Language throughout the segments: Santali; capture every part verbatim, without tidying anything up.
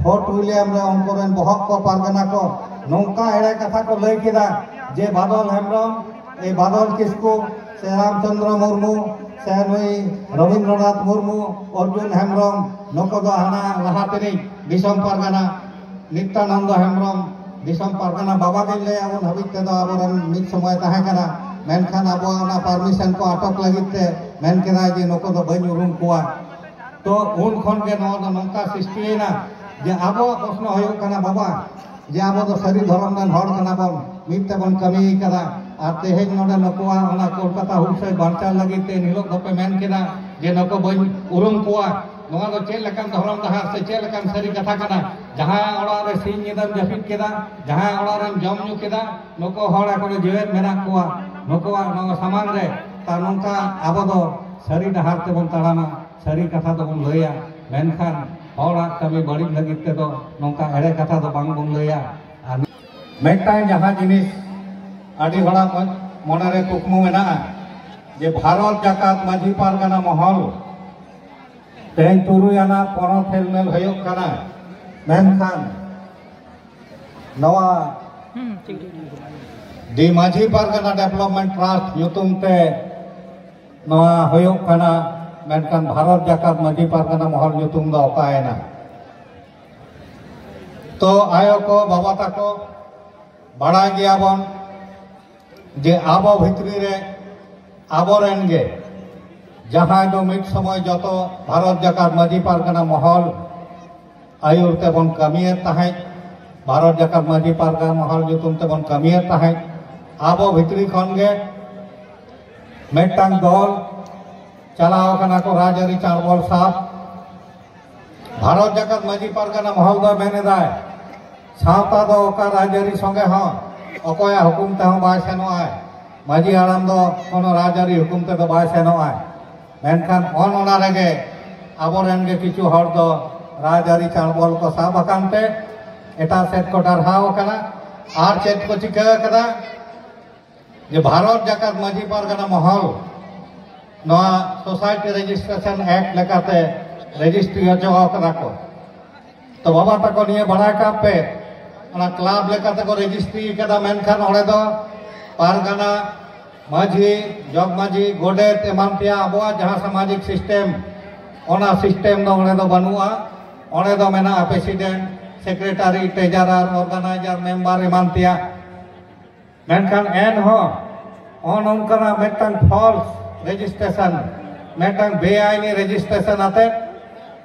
ᱯᱷᱳᱨᱴ ᱩᱭᱞᱤᱭᱟᱢ ᱨᱮ ᱩᱱᱠᱩ ᱨᱮᱱ ᱵᱚᱦᱚᱜ ᱠᱚ ᱯᱟᱨᱜᱟᱱᱟ ᱠᱚ ᱱᱚᱝᱠᱟ ᱮᱲᱮ ᱠᱟᱛᱷᱟ ᱠᱚ ᱞᱟᱹᱭ ᱠᱮᱫᱟ ᱡᱮ ᱵᱟᱫᱚᱞ ᱦᱮᱢᱵᱨᱚᱢ, ᱮ ᱵᱟᱫᱚᱞ ᱠᱤᱥᱠᱩ, ᱥᱮ ᱨᱟᱢᱪᱚᱸᱫᱽᱨᱚ ᱢᱩᱨᱢᱩ, ᱥᱮ ᱱᱩᱭ ᱨᱚᱵᱤᱱᱫᱨᱚᱱᱟᱛᱷ ᱢᱩᱨᱢᱩ, ᱚᱨᱡᱩᱱ ᱦᱮᱢᱵᱨᱚᱢ, ᱱᱩᱠᱩ ᱫᱚ ᱦᱟᱱᱟ ᱞᱟᱦᱟ ᱛᱮᱱᱤᱡ ᱫᱤᱥᱚᱢ ᱯᱟᱨᱜᱟᱱᱟ ᱱᱤᱛᱭᱟᱱᱚᱱᱫᱚ ᱦᱮᱢᱵᱨᱚᱢ, ᱫᱤᱥᱚᱢ ᱯᱟᱨᱜᱟᱱᱟ ᱵᱟᱵᱟ ᱜᱮ ᱞᱟᱹᱭᱟ ᱩᱱ ᱦᱟᱹᱵᱤᱡ ᱛᱮᱫᱚ ᱟᱵᱚᱨᱮᱱ ᱢᱤᱫ ᱥᱚᱢᱚᱭ ᱛᱟᱦᱮᱸ ᱠᱟᱱᱟ, ᱢᱮᱱᱠᱷᱟᱱ ᱟᱵᱚᱣᱟᱜ ᱚᱱᱟ ᱯᱟᱨᱢᱤᱥᱚᱱ ᱠᱚ ᱟᱴᱚᱠ ᱞᱟᱹᱜᱤᱫ ᱛᱮ ᱢᱮᱱ ᱠᱮᱫᱟᱭ ᱡᱮ ᱱᱩᱠᱩ ᱫᱚ ᱵᱟᱹᱧ ᱩᱨᱩᱢ ᱠᱚᱣᱟ᱾ ᱛᱚ ᱩᱱ ᱠᱷᱚᱱ ᱜᱮ ᱱᱚᱣᱟ ᱫᱚ ᱱᱚᱝᱠᱟ ᱥᱨᱤᱥᱴᱤᱭᱮᱱᱟ ᱡᱮ ᱟᱵᱚᱣᱟᱜ ᱯᱨᱚᱥᱱᱚ ᱦᱩᱭᱩᱜ ᱠᱟᱱᱟ, ᱵᱟᱵᱟ, ᱡᱮ ᱟᱵᱚ ᱫᱚ ᱥᱟᱹᱨᱤ ᱫᱷᱚᱨᱚᱢ ᱨᱮᱱ ᱦᱚᱲ ᱠᱟᱱᱟ ᱵᱚᱱ, ᱢᱤᱫ ᱛᱮᱵᱚᱱ ᱠᱟᱹᱢᱤ ᱠᱟᱫᱟ, ᱟᱨ ᱛᱮᱦᱮᱧ ᱱᱚᱰᱮ ᱱᱩᱠᱩᱣᱟᱜ ᱚᱱᱟ ᱠᱳᱞᱠᱟᱛᱟ ᱦᱩᱞᱥᱟᱹᱭ ᱵᱟᱧᱪᱟᱣ ᱞᱟᱹᱜᱤᱫ ᱛᱮ ᱮᱱ ᱦᱤᱞᱳᱜ ᱫᱚᱯᱮ ᱢᱮᱱ ᱠᱮᱫᱟ ᱡᱮ ᱱᱩᱠᱩ ᱵᱟᱹᱧ ᱩᱨᱩᱢ ᱠᱚᱣᱟ᱾ ᱱᱚᱣᱟ ᱫᱚ ᱪᱮᱫ ᱞᱮᱠᱟᱱ ᱫᱷᱚᱨᱚᱢ ᱰᱟᱦᱟᱨ ᱥᱮ ᱪᱮᱫ ᱞᱮᱠᱟᱱ ᱥᱟᱹᱨᱤ ᱠᱟᱛᱷᱟ ᱠᱟᱱᱟ? ᱡᱟᱦᱟᱸ ᱚᱲᱟᱜ ᱨᱮ ᱥᱤᱧ ᱧᱤᱫᱟᱹᱢ ᱡᱟᱹᱯᱤᱫ ᱠᱮᱫᱟ, ᱡᱟᱦᱟᱸ ᱚᱲᱟᱜ ᱨᱮᱢ ᱡᱚᱢ ᱧᱩ ᱠᱮᱫᱟ, ᱱᱩᱠᱩ ᱦᱚᱲ ᱮᱠᱷᱚᱱᱳ ᱡᱮᱣᱮᱫ ᱢᱮᱱᱟᱜ ᱠᱚᱣᱟ, ᱱᱩᱠᱩᱣᱟᱜ ᱱᱚᱣᱟ ᱥᱟᱢᱟᱝ ᱨᱮ᱾ ᱛᱟ ᱱᱚᱝᱠᱟ ᱟᱵᱚ ᱫᱚ ᱥᱟᱹᱨᱤ ᱰᱟᱦᱟᱨ ᱛᱮᱵᱚᱱ ᱛᱟᱲᱟᱢᱟ, ᱥᱟᱹᱨᱤ ᱠᱟᱛᱷᱟ ᱫᱚᱵᱚᱱ ᱞᱟᱹᱭᱟ, ᱢᱮᱱᱠᱷᱟᱱ ᱦᱚᱲᱟᱜ ᱠᱟᱹᱢᱤ ᱵᱟᱹᱲᱤᱡ ᱞᱟᱹᱜᱤᱫ ᱛᱮᱫᱚ ᱱᱚᱝᱠᱟ ᱮᱲᱮ ᱠᱟᱛᱷᱟ ᱫᱚ ᱵᱟᱝ ᱵᱚᱱ ᱞᱟᱹᱭᱟ᱾ ᱟᱨ ᱢᱤᱫᱴᱟᱝ ᱡᱟᱦᱟᱸ ᱡᱤᱱᱤᱥ ᱟᱹᱰᱤ ᱦᱚᱲᱟᱜ ᱢᱚ-, ᱢᱚᱱᱮᱨᱮ ᱠᱩᱠᱢᱩ ᱢᱮᱱᱟᱜᱼᱟ ᱡᱮ ᱵᱷᱟᱨᱚᱛ ᱡᱟᱠᱟᱛ ᱢᱟᱹᱡᱷᱤ ᱯᱟᱨᱜᱟᱱᱟ ᱢᱚᱦᱚᱞ ᱛᱮᱦᱮᱧ ᱛᱩᱨᱩᱭ ᱟᱱᱟᱜ ᱯᱚᱱᱚᱛ ᱦᱮᱞᱢᱮᱞ ᱦᱩᱭᱩᱜ ᱠᱟᱱᱟ, ᱢᱮᱱᱠᱷᱟᱱ ᱱᱚᱣᱟ ᱫᱤ ᱢᱟᱹᱡᱷᱤ ᱯᱟᱨᱜᱟᱱᱟ ᱰᱮᱵᱷᱞᱚᱯᱢᱮᱱᱴ ᱴᱨᱟᱥᱴ ᱧᱩᱛᱩᱢ ᱛᱮ ᱱᱚᱣᱟ ᱦᱩᱭᱩᱜ ᱠᱟᱱᱟ, ᱢᱮᱱᱠᱷᱟᱱ ᱵᱷᱟᱨᱚᱛ ᱡᱟᱠᱟᱛ ᱢᱟᱹᱡᱷᱤ ᱯᱟᱨᱜᱟᱱᱟ ᱢᱚᱦᱚᱞ ᱧᱩᱛᱩᱢ ᱫᱚ ᱚᱠᱟᱭᱮᱱᱟ? ᱛᱚ ᱟᱭᱳ ᱠᱚ, ᱵᱟᱵᱟ ᱛᱟᱠᱚ, ᱵᱟᱲᱟᱭ ᱜᱮᱭᱟᱵᱚᱱ ᱡᱮ ᱟᱵᱚ ᱵᱷᱤᱛᱨᱤ ᱨᱮ ᱟᱵᱚᱨᱮᱱ ᱜᱮ ᱡᱟᱦᱟᱸᱭ ᱫᱚ ᱢᱤᱫ ᱥᱚᱢᱚᱭ ᱡᱚᱛᱚ ᱵᱷᱟᱨᱚᱛ ᱡᱟᱠᱟᱛ ᱢᱟᱹᱡᱷᱤ ᱯᱟᱨᱜᱟᱱᱟ ᱢᱚᱦᱚᱞ ᱟᱹᱭᱩᱨ ᱛᱮᱵᱚᱱ ᱠᱟᱹᱢᱤᱭᱮᱫ ᱛᱟᱦᱮᱸᱫ, ᱵᱷᱟᱨᱚᱛ ᱡᱟᱠᱟᱛ ᱢᱟᱹᱡᱷᱤ ᱯᱟᱨᱜᱟᱱᱟ ᱢᱚᱦᱚᱞ ᱧᱩᱛᱩᱢ ᱛᱮᱵᱚᱱ ᱠᱟᱹᱢᱤᱭᱮᱫ ᱛᱟᱦᱮᱸᱫ, ᱟᱵᱚ ᱵᱷᱤᱛᱨᱤ ᱠᱷᱚᱱ ᱜᱮ ᱢᱤᱫᱴᱟᱝ ᱫᱚᱞ ᱪᱟᱞᱟᱣ ᱠᱟᱱᱟ ᱠᱚ ᱨᱟᱡᱽᱟᱹᱨᱤ ᱪᱟᱲᱵᱚᱞ ᱥᱟᱵ᱾ ᱵᱷᱟᱨᱚᱛ ᱡᱟᱠᱟᱛ ᱢᱟᱹᱡᱷᱤ ᱯᱟᱨᱜᱟᱱᱟ ᱢᱚᱦᱚᱞ ᱫᱚ ᱢᱮᱱ ᱮᱫᱟᱭ, ᱥᱟᱶᱛᱟ ᱫᱚ ᱚᱠᱟ ᱨᱟᱡᱽᱟᱹᱨᱤ ᱥᱚᱸᱜᱮ ᱦᱚᱸ ᱚᱠᱚᱭᱟᱜ ᱦᱩᱠᱩᱢ ᱛᱮᱦᱚᱸ ᱵᱟᱭ ᱥᱮᱱᱚᱜᱼᱟᱭ, ᱢᱟᱹᱡᱷᱤ ᱦᱟᱲᱟᱢ ᱫᱚ ᱠᱳᱱᱳ ᱨᱟᱡᱽᱟᱹᱨᱤ ᱦᱩᱠᱩᱢ ᱛᱮᱫᱚ ᱵᱟᱭ ᱥᱮᱱᱚᱜᱼᱟᱭ᱾ ᱢᱮᱱᱠᱷᱟᱱ ᱚᱱ ᱚᱱᱟ ᱨᱮᱜᱮ ᱟᱵᱚᱨᱮᱱ ᱜᱮ ᱠᱤᱪᱷᱩ ᱦᱚᱲ ᱫᱚ ᱨᱟᱡᱽᱟᱹᱨᱤ ᱪᱟᱲᱵᱚᱞ ᱠᱚ ᱥᱟᱵ ᱟᱠᱟᱱ ᱛᱮ ᱮᱴᱟᱜ ᱥᱮᱫ ᱠᱚ ᱰᱟᱨᱦᱟᱣ ᱟᱠᱟᱱᱟ᱾ ᱟᱨ ᱪᱮᱫ ᱠᱚ ᱪᱤᱠᱟᱹ ᱟᱠᱟᱫᱟ? ᱡᱮ ᱵᱷᱟᱨᱚᱛ ᱡᱟᱠᱟᱛ ᱢᱟᱹᱡᱷᱤ ᱯᱟᱨᱜᱟᱱᱟ ᱢᱚᱦᱚᱞ ᱱᱚᱣᱟ ᱥᱳᱥᱟᱭᱴᱤ ᱨᱮᱡᱤᱥᱴᱨᱮᱥᱚᱱ ᱮᱠᱴ ᱞᱮᱠᱟᱛᱮ ᱨᱮᱡᱤᱥᱴᱨᱤ ᱦᱚᱪᱚ ᱟᱠᱟᱫᱟ ᱠᱚ᱾ ᱛᱚ ᱵᱟᱵᱟ ᱛᱟᱠᱚ ᱱᱤᱭᱟᱹ ᱵᱟᱲᱟᱭ ᱠᱟᱜ ᱯᱮ, ᱚᱱᱟ ᱠᱞᱟᱵᱽ ᱞᱮᱠᱟ ᱛᱮᱠᱚ ᱨᱮᱡᱤᱥᱴᱨᱤ ᱠᱟᱫᱟ, ᱢᱮᱱᱠᱷᱟᱱ ᱚᱸᱰᱮ ᱫᱚ ᱯᱟᱨᱜᱟᱱᱟ, ᱢᱟᱹᱡᱷᱤ, ᱡᱚᱜᱽ ᱢᱟᱹᱡᱷᱤ, ᱜᱚᱰᱮᱛ ᱮᱢᱟᱱ ᱛᱮᱭᱟᱜ ᱟᱵᱚᱣᱟᱜ ᱡᱟᱦᱟᱸ ᱥᱟᱢᱟᱡᱤᱠ ᱥᱤᱥᱴᱮᱢ, ᱚᱱᱟ ᱥᱤᱥᱴᱮᱢ ᱫᱚ ᱚᱸᱰᱮ ᱫᱚ ᱵᱟᱹᱱᱩᱜᱼᱟ᱾ ᱚᱸᱰᱮ ᱫᱚ ᱢᱮᱱᱟᱜᱼᱟ ᱯᱨᱮᱥᱤᱰᱮᱱᱴ, ᱥᱮᱠᱨᱮᱴᱟᱨᱤ, ᱴᱨᱮᱡᱟᱨᱟᱨ, ᱚᱨᱜᱟᱱᱟᱭᱡᱟᱨ, ᱢᱮᱢᱵᱟᱨ ᱮᱢᱟᱱ ᱛᱮᱭᱟᱜ᱾ ᱢᱮᱱᱠᱷᱟᱱ ᱮᱱᱦᱚᱸ ᱱᱚᱜᱼᱚ ᱱᱚᱝᱠᱟᱱᱟᱜ ᱢᱤᱫᱴᱟᱝ ᱯᱷᱚᱞᱥ ᱨᱮᱡᱤᱥᱴᱨᱮᱥᱚᱱ, ᱢᱤᱫᱴᱟᱝ ᱵᱮᱟᱭᱤᱱᱤ ᱨᱮᱡᱤᱥᱴᱨᱮᱥᱚᱱ ᱟᱛᱮ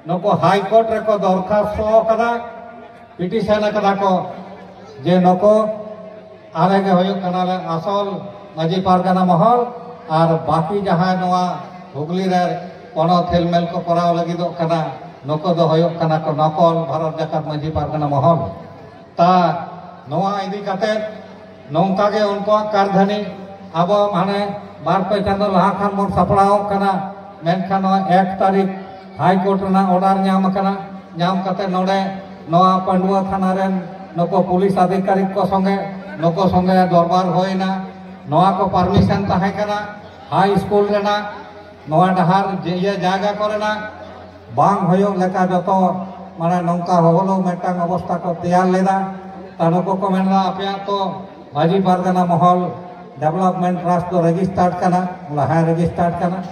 ᱱᱩᱠᱩ ᱦᱟᱭ ᱠᱳᱨᱴ ᱨᱮᱠᱚ ᱫᱚᱨᱠᱷᱟᱥᱛᱚ ᱟᱠᱟᱫᱟ, ᱯᱤᱴᱤᱥᱚᱱ ᱟᱠᱟᱫᱟ ᱠᱚ ᱡᱮ ᱱᱩᱠᱩ ᱟᱞᱮ ᱜᱮ ᱦᱩᱭᱩᱜ ᱠᱟᱱᱟᱞᱮ ᱟᱥᱚᱞ ᱢᱟᱹᱡᱷᱤ ᱯᱟᱨᱜᱟᱱᱟ ᱢᱚᱦᱚᱞ, ᱟᱨ ᱵᱟᱹᱠᱤ ᱡᱟᱦᱟᱸᱭ ᱱᱚᱣᱟ ᱦᱩᱜᱽᱞᱤ ᱨᱮ ᱯᱚᱱᱚᱛ ᱦᱮᱞᱢᱮᱞ ᱠᱚ ᱠᱚᱨᱟᱣ ᱞᱟᱹᱜᱤᱫᱚᱜ ᱠᱟᱱᱟ, ᱱᱩᱠᱩ ᱫᱚ ᱦᱩᱭᱩᱜ ᱠᱟᱱᱟ ᱠᱚ ᱱᱚᱠᱚᱞ ᱵᱷᱟᱨᱚᱛ ᱡᱟᱠᱟᱛ ᱢᱟᱹᱡᱷᱤ ᱯᱟᱨᱜᱟᱱᱟ ᱢᱚᱦᱚᱞ᱾ ᱛᱟ ᱱᱚᱣᱟ ᱤᱫᱤ ᱠᱟᱛᱮ ᱱᱚᱝᱠᱟ ᱜᱮ ᱩᱱᱠᱩᱣᱟᱜ ᱠᱟᱨᱫᱷᱟᱹᱱᱤ ᱟᱵᱚ ᱦᱟᱱᱮ ᱵᱟᱨ ᱯᱮ ᱪᱟᱸᱫᱚ ᱞᱟᱦᱟ ᱠᱷᱚᱱ ᱵᱚᱱ ᱥᱟᱯᱲᱟᱣ ᱠᱟᱱᱟ, ᱢᱮᱱᱠᱷᱟᱱ ᱱᱚᱣᱟ ᱮᱠ ᱛᱟᱹᱨᱤᱠᱷ ᱦᱟᱭ ᱠᱳᱨᱴ ᱨᱮᱱᱟᱜ ᱚᱰᱟᱨ ᱧᱟᱢ ᱟᱠᱟᱱᱟ᱾ ᱧᱟᱢ ᱠᱟᱛᱮ ᱱᱚᱰᱮ ᱱᱚᱣᱟ ᱯᱟᱺᱰᱩᱣᱟ ᱛᱷᱟᱱᱟ ᱨᱮᱱ ᱱᱩᱠᱩ ᱯᱩᱞᱤᱥ ᱟᱫᱷᱤᱠᱟᱨᱤᱠ ᱠᱚ ᱥᱚᱸᱜᱮ, ᱱᱩᱠᱩ ᱥᱚᱸᱜᱮ ᱫᱚᱨᱵᱟᱨ ᱦᱩᱭᱱᱟ᱾ ᱱᱚᱣᱟ ᱠᱚ ᱯᱟᱨᱢᱤᱥᱚᱱ ᱛᱟᱦᱮᱸ ᱠᱟᱱᱟ ᱦᱟᱭ ᱥᱠᱩᱞ ᱨᱮᱱᱟᱜ, ᱱᱚᱣᱟ ᱰᱟᱦᱟᱨ ᱡᱮ ᱤᱭᱟᱹ ᱡᱟᱭᱜᱟ ᱠᱚᱨᱮᱱᱟᱜ ᱵᱟᱝ ᱦᱩᱭᱩᱜ ᱞᱮᱠᱟ ᱡᱚᱛᱚ ᱢᱟᱱᱮ ᱱᱚᱝᱠᱟ ᱦᱚᱦᱚᱞᱚ ᱢᱤᱫᱴᱟᱝ ᱚᱵᱚᱥᱛᱟ ᱠᱚ ᱛᱮᱭᱟᱨ ᱞᱮᱫᱟ᱾ ᱛᱟ ᱱᱩᱠᱩ ᱠᱚ ᱢᱮᱱᱫᱟ, ᱟᱯᱮᱭᱟᱜ ᱛᱚ ᱢᱟᱹᱡᱷᱤ ᱯᱟᱨᱜᱟᱱᱟ ᱢᱚᱦᱚᱞ ᱰᱮᱵᱷᱞᱚᱯᱢᱮᱱᱴ ᱴᱨᱟᱥᱴ ᱫᱚ ᱨᱮᱡᱤᱥᱴᱟᱨᱰ ᱠᱟᱱᱟ, ᱞᱟᱦᱟ ᱨᱮᱡᱤᱥᱴᱟᱨᱰ ᱠᱟᱱᱟ,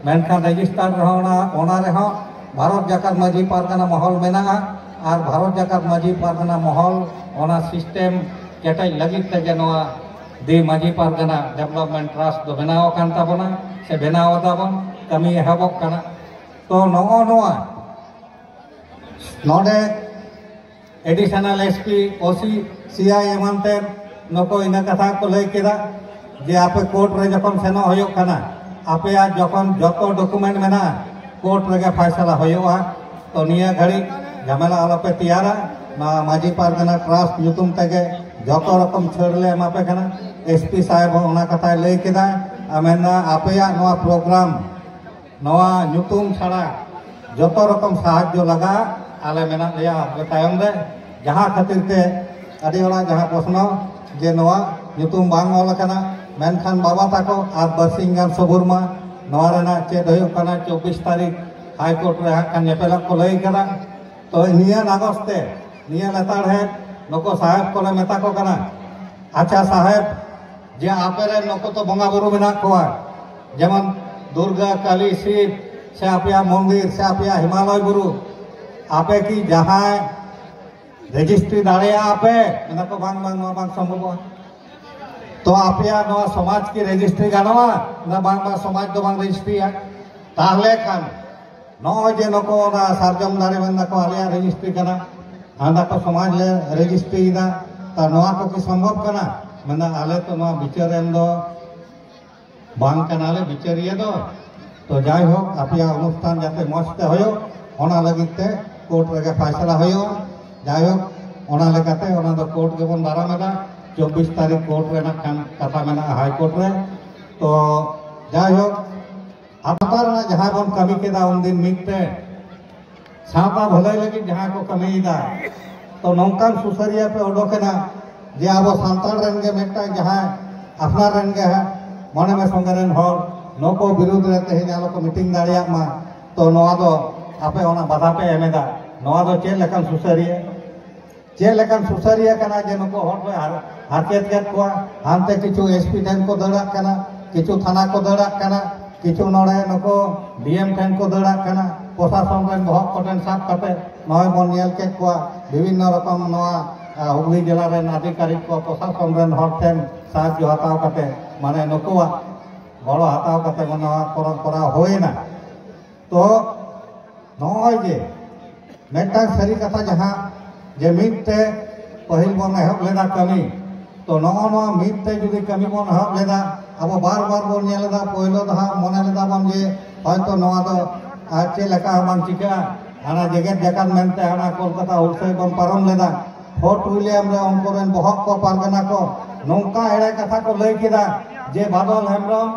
ᱢᱮᱱᱠᱷᱟᱱ ᱨᱮᱡᱤᱥᱴᱟᱨᱰ ᱨᱮᱦᱚᱸ ᱚᱱᱟ, ᱚᱱᱟ ᱨᱮᱦᱚᱸ ᱵᱷᱟᱨᱚᱛ ᱡᱟᱠᱟᱛ ᱢᱟᱹᱡᱷᱤ ᱯᱟᱨᱜᱟᱱᱟ ᱢᱚᱦᱚᱞ ᱢᱮᱱᱟᱜᱼᱟ᱾ ᱟᱨ ᱵᱷᱟᱨᱚᱛ ᱡᱟᱠᱟᱛ ᱢᱟᱹᱡᱷᱤ ᱯᱟᱨᱜᱟᱱᱟ ᱢᱚᱦᱚᱞ ᱚᱱᱟ ᱥᱤᱥᱴᱮᱢ ᱠᱮᱴᱮᱡ ᱞᱟᱹᱜᱤᱫ ᱛᱮᱜᱮ ᱱᱚᱣᱟ ᱫᱤ ᱢᱟᱹᱡᱷᱤ ᱯᱟᱨᱜᱟᱱᱟ ᱰᱮᱵᱷᱞᱚᱯᱢᱮᱱᱴ ᱴᱨᱟᱥᱴ ᱫᱚ ᱵᱮᱱᱟᱣ ᱟᱠᱟᱱ ᱛᱟᱵᱚᱱᱟ, ᱥᱮ ᱵᱮᱱᱟᱣ ᱟᱫᱟᱵᱚᱱ, ᱠᱟᱹᱢᱤ ᱮᱦᱚᱵᱚᱜ ᱠᱟᱱᱟ᱾ ᱛᱚ ᱱᱚᱜᱼᱚ ᱱᱚᱣᱟ ᱱᱚᱰᱮ ᱮᱰᱤᱥᱚᱱᱟᱞ ᱮᱥ ᱯᱤ, ᱳ ᱥᱤ, ᱥᱤ ᱟᱭ ᱮᱢᱟᱱ ᱛᱮ ᱱᱩᱠᱩ ᱤᱱᱟᱹ ᱠᱟᱛᱷᱟ ᱠᱚ ᱞᱟᱹᱭ ᱠᱮᱫᱟ ᱡᱮ ᱟᱯᱮ ᱠᱳᱨᱴ ᱨᱮ ᱡᱚᱠᱷᱚᱱ ᱥᱮᱱᱚᱜ ᱦᱩᱭᱩᱜ ᱠᱟᱱᱟ, ᱟᱯᱮᱭᱟᱜ ᱡᱚᱠᱷᱚᱱ ᱡᱚᱛᱚ ᱰᱚᱠᱩᱢᱮᱱᱴ ᱢᱮᱱᱟᱜᱼᱟ, ᱠᱳᱨᱴ ᱨᱮᱜᱮ ᱯᱷᱟᱭᱥᱟᱞᱟ ᱦᱩᱭᱩᱜᱼᱟ᱾ ᱛᱚ ᱱᱤᱭᱟᱹ ᱜᱷᱟᱹᱲᱤᱡ ᱡᱷᱟᱢᱮᱞᱟ ᱟᱞᱚᱯᱮ ᱛᱮᱭᱟᱨᱟ, ᱱᱚᱣᱟ ᱢᱟᱹᱡᱷᱤ ᱯᱟᱨᱜᱟᱱᱟ ᱴᱨᱟᱥᱴ ᱧᱩᱛᱩᱢ ᱛᱮᱜᱮ ᱡᱚᱛᱚ ᱨᱚᱠᱚᱢ ᱪᱷᱟᱹᱲ ᱞᱮ ᱮᱢᱟ ᱯᱮ ᱠᱟᱱᱟ᱾ ᱮᱥ ᱯᱤ ᱥᱟᱦᱮᱵ ᱦᱚᱸ ᱚᱱᱟ ᱠᱟᱛᱷᱟᱭ ᱞᱟᱹᱭ ᱠᱮᱫᱟ᱾ ᱟᱨ ᱢᱮᱱᱫᱟ, ᱟᱯᱮᱭᱟᱜ ᱱᱚᱣᱟ ᱯᱨᱳᱜᱨᱟᱢ ᱱᱚᱣᱟ ᱧᱩᱛᱩᱢ ᱪᱷᱟᱲᱟ ᱡᱚᱛᱚ ᱨᱚᱠᱚᱢ ᱥᱟᱦᱟᱡᱽᱡᱚ ᱞᱟᱜᱟᱜ, ᱟᱞᱮ ᱢᱮᱱᱟᱜ ᱞᱮᱭᱟ ᱟᱯᱮ ᱛᱟᱭᱚᱢ ᱨᱮ᱾ ᱡᱟᱦᱟᱸ ᱠᱷᱟᱹᱛᱤᱨ ᱛᱮ ᱟᱹᱰᱤ ᱦᱚᱲᱟᱜ ᱡᱟᱦᱟᱸ ᱯᱨᱚᱥᱱᱚ ᱡᱮ ᱱᱚᱣᱟ ᱧᱩᱛᱩᱢ ᱵᱟᱝ ᱚᱞ ᱟᱠᱟᱱᱟ, ᱢᱮᱱᱠᱷᱟᱱ ᱵᱟᱵᱟ ᱛᱟᱠᱚ ᱟᱨ ᱵᱟᱨᱥᱤᱧ ᱜᱟᱱ ᱥᱚᱵᱩᱨ ᱢᱟ, ᱱᱚᱣᱟ ᱨᱮᱱᱟᱜ ᱪᱮᱫ ᱦᱩᱭᱩᱜ ᱠᱟᱱᱟ, ᱪᱚᱵᱵᱤᱥ ᱛᱟᱹᱨᱤᱠᱷ ᱦᱟᱭ ᱠᱳᱨᱴ ᱨᱮ ᱦᱟᱸᱜ ᱠᱷᱟᱱ ᱧᱮᱯᱮᱞᱚᱜ ᱠᱚ ᱞᱟᱹᱭ ᱠᱟᱫᱟ᱾ ᱛᱚ ᱱᱤᱭᱟᱹ ᱱᱟᱜᱚᱥ ᱛᱮ, ᱱᱤᱭᱟᱹ ᱞᱮᱛᱟᱲᱦᱮᱫ ᱱᱩᱠᱩ ᱥᱟᱦᱮᱵᱽ ᱠᱚᱞᱮ ᱢᱮᱛᱟ ᱠᱚ ᱠᱟᱱᱟ, ᱟᱪᱪᱷᱟ ᱥᱟᱦᱮᱵᱽ, ᱡᱮ ᱟᱯᱮ ᱨᱮᱱ ᱱᱩᱠᱩ ᱛᱚ ᱵᱚᱸᱜᱟ ᱵᱩᱨᱩ ᱢᱮᱱᱟᱜ ᱠᱚᱣᱟ, ᱡᱮᱢᱚᱱ ᱫᱩᱨᱜᱟ, ᱠᱟᱞᱤ, ᱥᱤᱵ, ᱥᱮ ᱟᱯᱮᱭᱟᱜ ᱢᱚᱱᱫᱤᱨ, ᱥᱮ ᱟᱯᱮᱭᱟᱜ ᱦᱤᱢᱟᱞᱚᱭ ᱵᱩᱨᱩ, ᱟᱯᱮ ᱠᱤ ᱡᱟᱦᱟᱸᱭ ᱨᱮᱡᱤᱥᱴᱨᱤ ᱫᱟᱲᱮᱭᱟᱜᱼᱟ ᱯᱮ? ᱢᱮᱱᱫᱟ ᱠᱚ, ᱵᱟᱝ, ᱵᱟᱝ, ᱱᱚᱣᱟ ᱵᱟᱝ ᱥᱚᱢᱵᱷᱚᱵᱚᱜᱼᱟ᱾ ᱛᱚ ᱟᱯᱮᱭᱟᱜ ᱱᱚᱣᱟ ᱥᱚᱢᱟᱡᱽ ᱠᱤ ᱨᱮᱡᱤᱥᱴᱨᱤ ᱜᱟᱱᱚᱜᱼᱟ? ᱢᱮᱱᱫᱟ, ᱵᱟᱝ, ᱵᱟᱝ, ᱥᱚᱢᱟᱡᱽ ᱫᱚ ᱵᱟᱝ ᱨᱮᱡᱤᱥᱴᱨᱤᱭᱟ᱾ ᱛᱟᱦᱞᱮ ᱠᱷᱟᱱ ᱱᱚᱜᱼᱚᱭ ᱡᱮ ᱱᱩᱠᱩ ᱚᱱᱟ ᱥᱟᱨᱡᱚᱢ ᱫᱟᱨᱮ ᱢᱮᱱᱫᱟ ᱠᱚ ᱟᱞᱮᱭᱟᱜ ᱨᱮᱡᱤᱥᱴᱨᱤ ᱠᱟᱱᱟ, ᱦᱟᱸᱰᱟ ᱠᱚ ᱥᱚᱢᱟᱡᱽ ᱞᱮ ᱨᱮᱡᱤᱥᱴᱨᱤᱭᱮᱫᱟ, ᱛᱟ ᱱᱚᱣᱟ ᱠᱚ ᱠᱤ ᱥᱚᱢᱵᱷᱚᱵ ᱠᱟᱱᱟ? ᱢᱮᱱᱫᱟ ᱟᱞᱮ ᱛᱚ ᱱᱚᱣᱟ ᱵᱤᱪᱟᱹᱨ ᱮᱢ ᱫᱚ ᱵᱟᱝ ᱠᱟᱱᱟᱞᱮ ᱵᱤᱪᱟᱹᱨᱤᱭᱟᱹ ᱫᱚ᱾ ᱛᱚ ᱡᱟᱭᱦᱳᱠ, ᱟᱯᱮᱭᱟᱜ ᱚᱱᱩᱥᱴᱷᱟᱱ ᱡᱟᱛᱮ ᱢᱚᱸᱡᱽ ᱛᱮ ᱦᱩᱭᱩᱜ, ᱚᱱᱟ ᱞᱟᱹᱜᱤᱫ ᱛᱮ ᱠᱳᱨᱴ ᱨᱮᱜᱮ ᱯᱷᱟᱭᱥᱟᱞᱟ ᱦᱩᱭᱩᱜᱼᱟ᱾ ᱡᱟᱭᱦᱳᱠ, ᱚᱱᱟ ᱞᱮᱠᱟᱛᱮ ᱚᱱᱟ ᱫᱚ ᱠᱳᱨᱴ ᱜᱮᱵᱚᱱ ᱫᱟᱨᱟᱢ ᱮᱫᱟ᱾ ᱪᱚᱵᱵᱤᱥ ᱛᱟᱹᱨᱤᱠᱷ ᱠᱳᱨᱴ ᱨᱮᱱᱟᱜ ᱠᱷᱟᱱ ᱠᱟᱛᱷᱟ ᱢᱮᱱᱟᱜᱼᱟ, ᱦᱟᱭ ᱠᱳᱨᱴ ᱨᱮ᱾ ᱛᱚ ᱡᱟᱭᱦᱳᱠ, ᱟᱵᱚ ᱨᱮᱱᱟᱜ ᱡᱟᱦᱟᱸ ᱵᱚᱱ ᱠᱟᱹᱢᱤ ᱠᱮᱫᱟ ᱩᱱᱫᱤᱱ ᱢᱤᱫ ᱛᱮ, ᱥᱟᱶᱛᱟ ᱵᱷᱟᱹᱞᱟᱹᱭ ᱞᱟᱹᱜᱤᱫ ᱡᱟᱦᱟᱸ ᱠᱚ ᱠᱟᱹᱢᱤᱭᱮᱫᱟ, ᱛᱚ ᱱᱚᱝᱠᱟᱱ ᱥᱩᱥᱟᱹᱨᱤᱭᱟᱹ ᱯᱮ ᱚᱰᱚᱠᱮᱱᱟ ᱡᱮ ᱟᱵᱚ ᱥᱟᱱᱛᱟᱲ ᱨᱮᱱ ᱜᱮ ᱢᱤᱫᱴᱟᱝ ᱡᱟᱦᱟᱸᱭ ᱟᱯᱱᱟᱨ ᱨᱮᱱ ᱜᱮ ᱦᱟᱸᱜ ᱢᱚᱱᱮ ᱢᱮ ᱥᱚᱸᱜᱮ ᱨᱮᱱ ᱦᱚᱲ ᱱᱩᱠᱩ ᱵᱤᱨᱩᱫᱽ ᱨᱮ ᱛᱮᱦᱮᱧ ᱟᱞᱚ ᱠᱚ ᱢᱤᱴᱤᱝ ᱫᱟᱲᱮᱭᱟᱜ ᱢᱟ, ᱛᱚ ᱱᱚᱣᱟ ᱫᱚ ᱟᱯᱮ ᱚᱱᱟ ᱵᱟᱫᱷᱟ ᱯᱮ ᱮᱢ ᱮᱫᱟ᱾ ᱱᱚᱣᱟ ᱫᱚ ᱪᱮᱫ ᱞᱮᱠᱟᱱ ᱥᱩᱥᱟᱹᱨᱤᱭᱟᱹ? ᱪᱮᱫ ᱞᱮᱠᱟᱱ ᱥᱩᱥᱟᱹᱨᱤᱭᱟᱹ ᱠᱟᱱᱟ ᱡᱮ ᱱᱩᱠᱩ ᱦᱚᱲ ᱫᱚᱭ ᱦᱟᱨ-, ᱦᱟᱨᱠᱮᱛ ᱠᱮᱫ ᱠᱚᱣᱟ? ᱦᱟᱱᱛᱮ ᱠᱤᱪᱷᱩ ᱮᱥ ᱯᱤ ᱴᱷᱮᱱ ᱠᱚ ᱫᱟᱹᱲᱟᱜ ᱠᱟᱱᱟ, ᱠᱤᱪᱷᱩ ᱛᱷᱟᱱᱟ ᱠᱚ ᱫᱟᱹᱲᱟᱜ ᱠᱟᱱᱟ, ᱠᱤᱪᱷᱩ ᱱᱚᱰᱮ ᱱᱩᱠᱩ ᱰᱤ ᱮᱢ ᱴᱷᱮᱱ ᱠᱚ ᱫᱟᱹᱲᱟᱜ ᱠᱟᱱᱟ, ᱯᱨᱚᱥᱟᱥᱚᱱ ᱨᱮᱱ ᱵᱚᱦᱚᱜ ᱠᱚᱴᱷᱮᱱ ᱥᱟᱵ ᱠᱟᱛᱮ ᱱᱚᱜᱼᱚᱭ ᱵᱚᱱ ᱧᱮᱞ ᱠᱮᱫ ᱠᱚᱣᱟ ᱵᱤᱵᱷᱤᱱᱱᱚ ᱨᱚᱠᱚᱢ ᱱᱚᱣᱟ, ᱟ, ᱦᱩᱜᱽᱞᱤ ᱡᱮᱞᱟ ᱨᱮᱱ ᱟᱫᱷᱤᱠᱟᱨᱤᱠ ᱠᱚ ᱯᱨᱚᱥᱟᱥᱚᱱ ᱨᱮᱱ ᱦᱚᱲ ᱴᱷᱮᱱ ᱥᱟᱦᱟᱡᱽᱡᱚ ᱦᱟᱛᱟᱣ ᱠᱟᱛᱮ, ᱢᱟᱱᱮ ᱱᱩᱠᱩᱣᱟᱜ ᱜᱚᱲᱚ ᱦᱟᱛᱟᱣ ᱠᱟᱛᱮ ᱱᱚᱣᱟ ᱠᱚᱨᱟᱣ, ᱠᱚᱨᱟᱣ ᱦᱩᱭᱮᱱᱟ᱾ ᱛᱚ ᱱᱚᱜᱼᱚᱭ ᱡᱮ ᱢᱤᱫᱴᱟᱝ ᱥᱟᱹᱨᱤ ᱠᱟᱛᱷᱟ ᱡᱟᱦᱟᱸ ᱡᱮ ᱢᱤᱫ ᱛᱮ ᱯᱟᱹᱦᱤᱞ ᱵᱚᱱ ᱮᱦᱚᱵ ᱞᱮᱫᱟ ᱠᱟᱹᱢᱤ, ᱛᱚ ᱱᱚᱜᱼᱚ ᱱᱚᱣᱟ ᱢᱤᱫ ᱛᱮ ᱡᱩᱫᱤ ᱠᱟᱹᱢᱤ ᱵᱚᱱ ᱮᱦᱚᱵ ᱞᱮᱫᱟ, ᱟᱵᱚ ᱵᱟᱨ ᱵᱟᱨ ᱵᱚᱱ ᱧᱮᱞ ᱮᱫᱟ, ᱯᱳᱭᱞᱳ ᱫᱚ ᱦᱟᱸᱜ ᱢᱚᱱᱮ ᱞᱮᱫᱟ ᱵᱚᱱ ᱡᱮ ᱦᱚᱭᱛᱚ ᱱᱚᱣᱟ ᱫᱚ ᱟᱨ ᱪᱮᱫ ᱞᱮᱠᱟ ᱦᱚᱸ ᱵᱟᱝ ᱪᱤᱠᱟᱹᱜᱼᱟ, ᱦᱟᱱᱟ ᱡᱮᱜᱮᱛ ᱡᱟᱠᱟᱛ ᱢᱮᱱᱛᱮ ᱦᱟᱱᱟ ᱠᱳᱞᱠᱟᱛᱟ ᱦᱩᱞᱥᱟᱹᱭ ᱵᱚᱱ ᱯᱟᱨᱚᱢ ᱞᱮᱫᱟ, ᱯᱷᱳᱨᱴ ᱩᱭᱞᱤᱭᱟᱢ ᱨᱮ ᱩᱱᱠᱩ ᱨᱮᱱ ᱵᱚᱦᱚᱜ ᱠᱚ ᱯᱟᱨᱜᱟᱱᱟ ᱠᱚ ᱱᱚᱝᱠᱟ ᱮᱲᱮ ᱠᱟᱛᱷᱟ ᱠᱚ ᱞᱟᱹᱭ ᱠᱮᱫᱟ ᱡᱮ ᱵᱟᱫᱚᱞ ᱦᱮᱢᱵᱨᱚᱢ,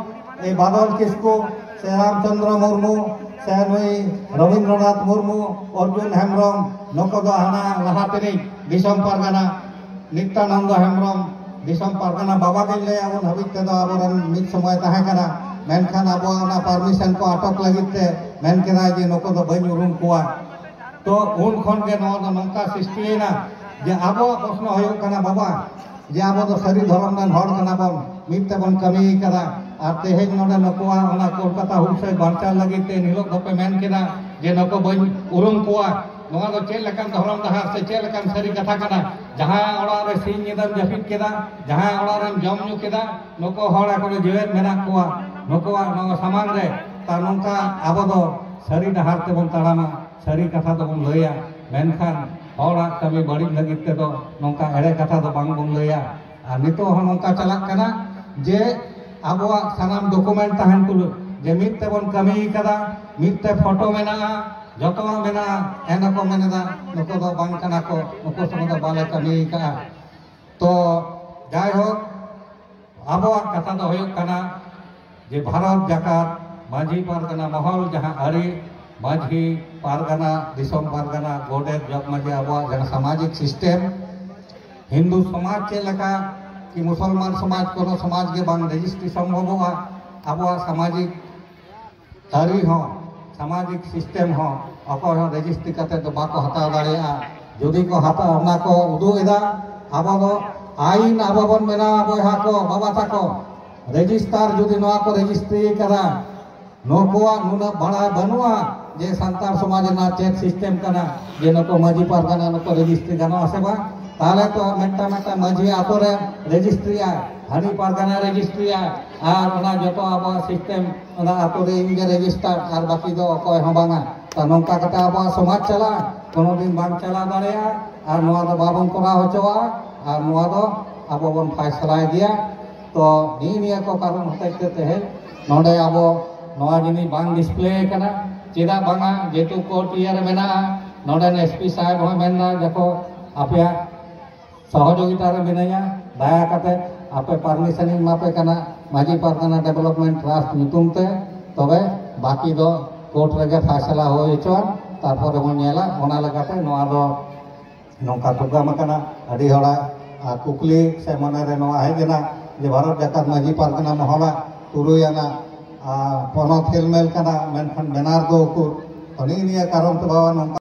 ᱮ ᱵᱟᱫᱚᱞ ᱠᱤᱥᱠᱩ, ᱥᱮ ᱨᱟᱢᱪᱚᱸᱫᱽᱨᱚ ᱢᱩᱨᱢᱩ, ᱥᱮ ᱱᱩᱭ ᱨᱚᱵᱤᱱᱫᱨᱚᱱᱟᱛᱷ ᱢᱩᱨᱢᱩ, ᱚᱨᱡᱩᱱ ᱦᱮᱢᱵᱨᱚᱢ, ᱱᱩᱠᱩ ᱫᱚ ᱦᱟᱱᱟ ᱞᱟᱦᱟ ᱛᱮᱱᱤᱡ ᱫᱤᱥᱚᱢ ᱯᱟᱨᱜᱟᱱᱟ ᱱᱤᱛᱭᱟᱱᱚᱱᱫᱚ ᱦᱮᱢᱵᱨᱚᱢ ᱫᱤᱥᱚᱢ ᱯᱟᱨᱜᱟᱱᱟ ᱵᱟᱵᱟ ᱜᱮ ᱞᱟᱹᱭᱟ, ᱩᱱ ᱦᱟᱹᱵᱤᱡ ᱛᱮᱫᱚ ᱟᱵᱚᱨᱮᱱ ᱢᱤᱫ ᱥᱚᱢᱚᱭ ᱛᱟᱦᱮᱸ ᱠᱟᱱᱟ, ᱢᱮᱱᱠᱷᱟᱱ ᱟᱵᱚᱣᱟᱜ ᱚᱱᱟ ᱯᱟᱨᱢᱤᱥᱚᱱ ᱠᱚ ᱟᱴᱚᱠ ᱞᱟᱹᱜᱤᱫ ᱛᱮ ᱢᱮᱱ ᱠᱮᱫᱟᱭ ᱡᱮ ᱱᱩᱠᱩ ᱫᱚ ᱵᱟᱹᱧ ᱩᱨᱩᱢ ᱠᱚᱣᱟ᱾ ᱛᱚ ᱩᱱ ᱠᱷᱚᱱ ᱜᱮ ᱱᱚᱣᱟ ᱫᱚ ᱱᱚᱝᱠᱟ ᱥᱨᱤᱥᱴᱤᱭᱮᱱᱟ ᱡᱮ ᱟᱵᱚᱣᱟᱜ ᱯᱨᱚᱥᱱᱚ ᱦᱩᱭᱩᱜ ᱠᱟᱱᱟ, ᱵᱟᱵᱟ, ᱡᱮ ᱟᱵᱚ ᱫᱚ ᱥᱟᱹᱨᱤ ᱫᱷᱚᱨᱚᱢ ᱨᱮᱱ ᱦᱚᱲ ᱠᱟᱱᱟ ᱵᱚᱱ, ᱢᱤᱫ ᱛᱮᱵᱚᱱ ᱠᱟᱹᱢᱤ ᱠᱟᱫᱟ, ᱟᱨ ᱛᱮᱦᱮᱧ ᱱᱚᱰᱮ ᱱᱩᱠᱩᱣᱟᱜ ᱚᱱᱟ ᱠᱳᱞᱠᱟᱛᱟ ᱦᱩᱞᱥᱟᱹᱭ ᱵᱟᱧᱪᱟᱣ ᱞᱟᱹᱜᱤᱫ ᱛᱮ ᱮᱱ ᱦᱤᱞᱳᱜ ᱫᱚᱯᱮ ᱢᱮᱱ ᱠᱮᱫᱟ ᱡᱮ ᱱᱩᱠᱩ ᱵᱟᱹᱧ ᱩᱨᱩᱢ ᱠᱚᱣᱟ᱾ ᱱᱚᱣᱟ ᱫᱚ ᱪᱮᱫ ᱞᱮᱠᱟᱱ ᱫᱷᱚᱨᱚᱢ ᱰᱟᱦᱟᱨ ᱥᱮ ᱪᱮᱫ ᱞᱮᱠᱟᱱ ᱥᱟᱹᱨᱤ ᱠᱟᱛᱷᱟ ᱠᱟᱱᱟ? ᱡᱟᱦᱟᱸ ᱚᱲᱟᱜ ᱨᱮ ᱥᱤᱧ ᱧᱤᱫᱟᱹᱢ ᱡᱟᱹᱯᱤᱫ ᱠᱮᱫᱟ, ᱡᱟᱦᱟᱸ ᱚᱲᱟᱜ ᱨᱮᱢ ᱡᱚᱢ ᱧᱩ ᱠᱮᱫᱟ, ᱱᱩᱠᱩ ᱦᱚᱲ ᱮᱠᱷᱚᱱᱳ ᱡᱮᱣᱮᱫ ᱢᱮᱱᱟᱜ ᱠᱚᱣᱟ, ᱱᱩᱠᱩᱣᱟᱜ ᱱᱚᱣᱟ ᱥᱟᱢᱟᱝ ᱨᱮ᱾ ᱛᱟ ᱱᱚᱝᱠᱟ ᱟᱵᱚ ᱫᱚ ᱥᱟᱹᱨᱤ ᱰᱟᱦᱟᱨ ᱛᱮᱵᱚᱱ ᱛᱟᱲᱟᱢᱟ, ᱥᱟᱹᱨᱤ ᱠᱟᱛᱷᱟ ᱫᱚᱵᱚᱱ ᱞᱟᱹᱭᱟ᱾ ᱢᱮᱱᱠᱷᱟᱱ ᱦᱚᱲᱟᱜ ᱠᱟᱹᱢᱤ ᱵᱟᱹᱲᱤᱡ ᱞᱟᱹᱜᱤᱫ ᱛᱮᱫᱚ ᱱᱚᱝᱠᱟ ᱮᱲᱮ ᱠᱟᱛᱷᱟ ᱫᱚ ᱵᱟᱝ ᱵᱚᱱ ᱞᱟᱹᱭᱟ᱾ ᱟᱨ ᱱᱤᱛᱚᱜ ᱦᱚᱸ ᱱᱚᱝᱠᱟ ᱪᱟᱞᱟᱜ ᱠᱟᱱᱟ ᱡᱮ ᱟᱵᱚᱣᱟᱜ ᱥᱟᱱᱟᱢ ᱰᱚᱠᱩᱢᱮᱱᱴ ᱛᱟᱦᱮᱱ ᱛᱩᱞᱩᱡ ᱡᱮ ᱢᱤᱫ ᱛᱮᱵᱚᱱ ᱠᱟᱹᱢᱤ ᱠᱟᱫᱟ, ᱢᱤᱫ ᱛᱮ ᱯᱷᱳᱴᱳ ᱢᱮᱱᱟᱜᱼᱟ, ᱡᱚᱛᱚᱣᱟᱜ ᱢᱮᱱᱟᱜᱼᱟ, ᱮᱱ ᱦᱚᱸᱠᱚ ᱢᱮᱱ ᱮᱫᱟ ᱱᱩᱠᱩ ᱫᱚ ᱵᱟᱝ ᱠᱟᱱᱟ ᱠᱚ, ᱱᱩᱠᱩ ᱥᱚᱸᱜᱮ ᱫᱚ ᱵᱟᱞᱮ ᱠᱟᱹᱢᱤ ᱠᱟᱜᱼᱟ᱾ ᱛᱚ ᱡᱟᱭᱦᱳᱠ, ᱟᱵᱚᱣᱟᱜ ᱠᱟᱛᱷᱟ ᱫᱚ ᱦᱩᱭᱩᱜ ᱠᱟᱱᱟ ᱡᱮ ᱵᱷᱟᱨᱚᱛ ᱡᱟᱠᱟᱛ ᱢᱟᱹᱡᱷᱤ ᱯᱟᱨᱜᱟᱱᱟ ᱢᱚᱦᱚᱞ, ᱡᱟᱦᱟᱸ ᱟᱹᱨᱤ ᱢᱟᱹᱡᱷᱤ ᱯᱟᱨᱜᱟᱱᱟ, ᱫᱤᱥᱚᱢ ᱯᱟᱨᱜᱟᱱᱟ, ᱜᱚᱰᱮᱛ, ᱡᱚᱜᱽ ᱢᱟᱹᱡᱷᱤ, ᱟᱵᱚᱣᱟᱜ ᱡᱟᱦᱟᱸ ᱥᱟᱢᱟᱡᱤᱠ ᱥᱤᱥᱴᱮᱢ, ᱦᱤᱱᱫᱩ ᱥᱚᱢᱟᱡᱽ ᱪᱮᱫ ᱞᱮᱠᱟ ᱠᱤ ᱢᱩᱥᱚᱞᱢᱟᱱ ᱥᱚᱢᱟᱡᱽ, ᱠᱳᱱᱳ ᱥᱚᱢᱟᱡᱽ ᱜᱮ ᱵᱟᱝ ᱨᱮᱡᱤᱥᱴᱨᱤ ᱥᱚᱢᱵᱷᱚᱵᱚᱜᱼᱟ᱾ ᱟᱵᱚᱣᱟᱜ ᱥᱟᱢᱟᱡᱤᱠ ᱟᱹᱨᱤ ᱦᱚᱸ, ᱥᱟᱢᱟᱡᱤᱠ ᱥᱤᱥᱴᱮᱢ ᱦᱚᱸ ᱚᱠᱚᱭ ᱦᱚᱸ ᱨᱮᱡᱤᱥᱴᱨᱤ ᱠᱟᱛᱮ ᱫᱚ ᱵᱟᱠᱚ ᱦᱟᱛᱟᱣ ᱫᱟᱲᱮᱭᱟᱜᱼᱟ᱾ ᱡᱩᱫᱤ ᱠᱚ ᱦᱟᱛᱟᱣᱟ, ᱚᱱᱟ ᱠᱚ ᱩᱫᱩᱜ ᱮᱫᱟ᱾ ᱟᱵᱚ ᱫᱚ ᱟᱭᱤᱱ ᱟᱵᱚ ᱵᱚᱱ ᱵᱮᱱᱟᱣᱟ, ᱵᱚᱭᱦᱟ ᱠᱚ, ᱵᱟᱵᱟ ᱛᱟᱠᱚ, ᱨᱮᱡᱤᱥᱴᱟᱨ ᱡᱩᱫᱤ ᱱᱚᱣᱟ ᱠᱚ ᱨᱮᱡᱤᱥᱴᱨᱤ ᱠᱟᱫᱟ, ᱱᱩᱠᱩᱣᱟᱜ ᱱᱩᱱᱟᱹᱜ ᱵᱟᱲᱟᱭ ᱵᱟᱹᱱᱩᱜᱼᱟ ᱡᱮ ᱥᱟᱱᱛᱟᱲ ᱥᱚᱢᱟᱡᱽ ᱨᱮᱱᱟᱜ ᱪᱮᱫ ᱥᱤᱥᱴᱮᱢ ᱠᱟᱱᱟ, ᱡᱮ ᱱᱩᱠᱩ ᱢᱟᱹᱡᱷᱤ ᱯᱟᱨᱜᱟᱱᱟ ᱱᱩᱠᱩ ᱨᱮᱡᱤᱥᱴᱨᱤ ᱜᱟᱱᱚᱜᱼᱟ ᱥᱮ ᱵᱟᱝ᱾ ᱛᱟᱦᱚᱞᱮ ᱛᱚ ᱢᱤᱫᱴᱟᱝ ᱢᱤᱫᱴᱟᱝ ᱢᱟᱹᱡᱷᱤ ᱟᱛᱳ ᱨᱮ ᱨᱮᱡᱤᱥᱴᱨᱤᱭᱟ, ᱦᱟᱹᱱᱤ ᱯᱟᱨᱜᱟᱱᱟ ᱨᱮᱡᱤᱥᱴᱨᱤᱭᱟ, ᱟᱨ ᱚᱱᱟ ᱡᱚᱛᱚ ᱟᱵᱚᱣᱟᱜ ᱥᱤᱥᱴᱮᱢ, ᱚᱱᱟ ᱟᱛᱳ ᱨᱮ ᱤᱧ ᱜᱮ ᱨᱮᱡᱤᱥᱴᱟᱨ, ᱟᱨ ᱵᱟᱹᱠᱤ ᱫᱚ ᱚᱠᱚᱭ ᱦᱚᱸ ᱵᱟᱝᱟ᱾ ᱛᱚ ᱱᱚᱝᱠᱟ ᱠᱟᱛᱮ ᱟᱵᱚᱣᱟᱜ ᱥᱚᱢᱟᱡᱽ ᱪᱟᱞᱟᱜᱼᱟ, ᱠᱳᱱᱳ ᱫᱤᱱ ᱵᱟᱝ ᱪᱟᱞᱟᱣ ᱫᱟᱲᱮᱭᱟᱜᱼᱟ᱾ ᱟᱨ ᱱᱚᱣᱟ ᱫᱚ ᱵᱟᱵᱚᱱ ᱠᱚᱨᱟᱣ ᱦᱚᱪᱚᱣᱟᱜᱼᱟ᱾ ᱟᱨ ᱱᱚᱣᱟ ᱫᱚ ᱟᱵᱚ ᱵᱚᱱ ᱯᱷᱟᱭᱥᱟᱞᱟ ᱤᱫᱤᱭᱟ᱾ ᱛᱚ ᱱᱤᱭᱟᱹ ᱱᱤᱭᱟᱹ ᱠᱚ ᱠᱟᱨᱚᱱ ᱦᱚᱛᱮᱡ ᱛᱮ ᱛᱮᱦᱮᱧ ᱱᱚᱰᱮ ᱟᱵᱚ ᱱᱚᱣᱟ ᱡᱤᱱᱤᱥ ᱵᱟᱝ ᱰᱤᱥᱯᱞᱮ ᱠᱟᱱᱟ᱾ ᱪᱮᱫᱟᱜ ᱵᱟᱝᱟ? ᱡᱮᱦᱮᱛᱩ ᱠᱳᱨᱴ ᱤᱭᱟᱹ ᱨᱮ ᱢᱮᱱᱟᱜᱼᱟ, ᱱᱚᱰᱮᱱ ᱮᱥ ᱯᱤ ᱥᱟᱦᱮᱵᱽ ᱦᱚᱸᱭ ᱢᱮᱱᱫᱟ, ᱡᱚᱛᱚ ᱟᱯᱮᱭᱟᱜ ᱥᱚᱦᱚᱡᱳᱜᱤᱛᱟ ᱨᱮ ᱢᱤᱱᱟᱹᱧᱟ, ᱫᱟᱭᱟ ᱠᱟᱛᱮ ᱟᱯᱮ ᱯᱟᱨᱢᱤᱥᱚᱱ ᱤᱧ ᱮᱢᱟ ᱯᱮ ᱠᱟᱱᱟ ᱢᱟᱹᱡᱷᱤ ᱯᱟᱨᱜᱟᱱᱟ ᱰᱮᱵᱷᱞᱚᱯᱢᱮᱱᱴ ᱴᱨᱟᱥᱴ ᱧᱩᱛᱩᱢ ᱛᱮ, ᱛᱚᱵᱮ ᱵᱟᱹᱠᱤ ᱫᱚ ᱠᱳᱨᱴ ᱨᱮᱜᱮ ᱯᱷᱟᱭᱥᱟᱞᱟ ᱦᱩᱭ ᱦᱚᱪᱚᱣᱟᱱ, ᱛᱟᱨᱯᱚᱨᱮ ᱵᱚᱱ ᱧᱮᱞᱟ᱾ ᱚᱱᱟ ᱞᱮᱠᱟᱛᱮ ᱱᱚᱣᱟ ᱫᱚ ᱱᱚᱝᱠᱟ ᱯᱨᱳᱜᱨᱟᱢ ᱟᱠᱟᱱᱟ᱾ ᱟᱹᱰᱤ ᱦᱚᱲᱟᱜ, ᱟ, ᱠᱩᱠᱞᱤ ᱥᱮ ᱢᱚᱱᱮᱨᱮ ᱱᱚᱣᱟ ᱦᱮᱡ ᱮᱱᱟ ᱡᱮ ᱵᱷᱟᱨᱚᱛ ᱡᱟᱠᱟᱛ ᱢᱟᱹᱡᱷᱤ ᱯᱟᱨᱜᱟᱱᱟ ᱢᱚᱦᱚᱞᱟᱜ ᱛᱩᱨᱩᱭ ᱟᱱᱟᱜ, ᱟ, ᱯᱚᱱᱚᱛ ᱦᱮᱞᱢᱮᱞ ᱠᱟᱱᱟ, ᱢᱮᱱᱠᱷᱟᱱ ᱵᱮᱱᱟᱨ ᱫᱚ ᱩᱠᱩᱨ? ᱛᱚ ᱱᱤᱜ ᱱᱤᱭᱟᱹ ᱠᱟᱨᱚᱱ ᱛᱮ ᱵᱟᱵᱟ ᱱᱚᱝᱠᱟ